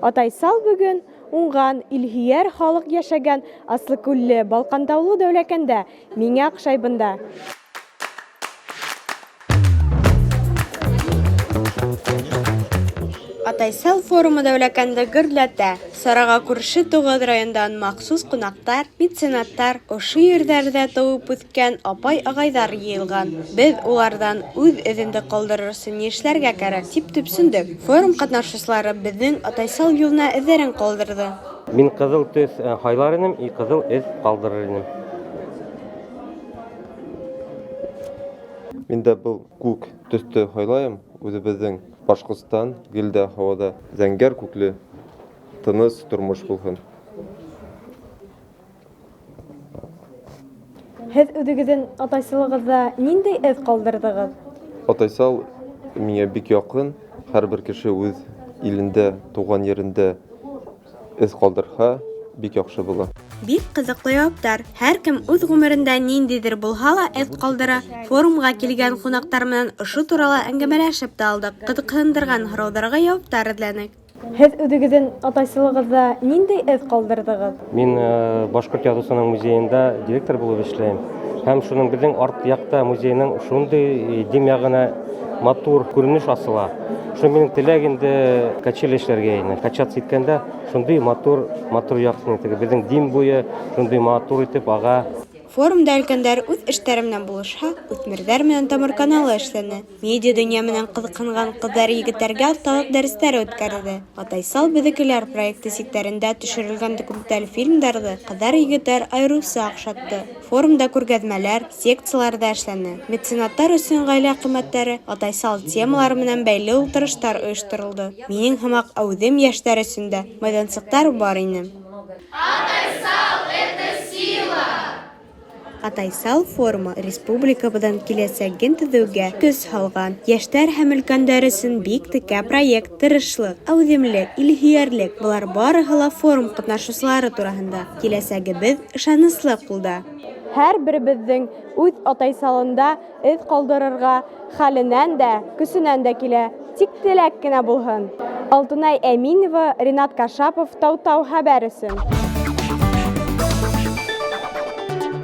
Атайсал бөгөн уңған, илһөйәр халыҡ йәшәгән Аслыкүлле, Балҡантаулы Дәүләкәндә, миңә оҡшай бында. Атайсал форумы Дәүләкәнде гөрләтә. Сараға күрше туғыҙ райондан махсус ҡунаҡтар, меценаттар, ошо ерҙәрҙә тыуып үҫкән апай-ағайҙар йыйылған. Беҙ уларҙан үҙ эҙеңде ҡалдырыр өсөн ни эшләргә кәрәк, тип төпсөндөк. Форум ҡатнашыусылары беҙҙең Атайсал юлына эҙҙәрен ҡалдырҙы. Мин ҡыҙыл төҫ һайлар инем и ҡыҙыл эҙ ҡалдырыр инем. Мин дә был күк төҫтө һайлайым. Үҙебеҙҙең Башҡортостан гел дә һауала зәңгәр күкле тыныс тормош булһын. Һеҙ үҙегеҙҙең атайсалығыҙҙа ниндәй эҙ ҡалдырҙығыҙ? Атайсал миңә бик яҡын. Һәр бер кеше үҙ илендә, тыуған ерендә эҙ ҡалдырһа, бик яҡшы була. Бик ҡыҙыҡлы яуаптар. Һәр кем үҙ ғүмерендә ниндәйҙер булһа ла эҙ ҡалдыра. Форумға килгән ҡунаҡтар менән ошо турала әңгәмәләшеп тә алдыҡ, ҡыҙыҡһындырған һорауҙарға яуаптар эҙләнек. Һеҙ үҙегеҙҙең атайсылығыҙҙа ниндәй эҙ ҡалдырҙығыҙ? Мин башҡорт яҙыусының музейында директор булып эшләйем. Һәм шуның беҙҙең арт яҡта музейның шундый Дим яғына матур күренеш асыла. Шуны минең теләк инде качели эшләргә ине. Качаться иткәндә шундый матур, матур яҡ теге беҙҙең Дим буйы шундый матур итеп аға. Форумда өлкәндәр үҙ эштәре менән булышһа, үҫмерҙәр менән Тамыр каналы эшләне. Медиа донъя менән ҡыҙыҡһынған ҡыҙҙар егеттәргә оҫталыҡ дәрестәре үткәрҙе. Атайсал беҙҙекеләр проекты сиктәрендә төшөрөлгән документаль фильмдарҙы ҡыҙҙар-егеттәр айырыуса оҡшатты. Форумда күргәҙмәләр, секциялар ҙа эшләне. Меценаттар өсөн ғаилә ҡиммәттәре, Атайсал темалары менән бәйле ултырыштар ойошторолдо. Минең һымаҡ әүҙем йәштәр өсөн дә майҙансыҡтар бар ине. Атайсал форумы республикабыҙҙың киләсәген төҙөүгә көс һалған йәштәр һәм өлкәндәр өсөн бик текә проект. Тырышлыҡ, әүҙемлек, илһөйәрлек – былар барыһы ла форум ҡатнашыусылары тураһында. Киләсәгебеҙ ышаныслы ҡулда. Һәр беребеҙҙең үҙ Атайсалында эҙ ҡалдырырға хәленән дә, көсөнән дә килә. Тик теләк кенә булһын. Алтынай Әминева, Ринат Кашапов, Тау-Тау хәбәр өсөн.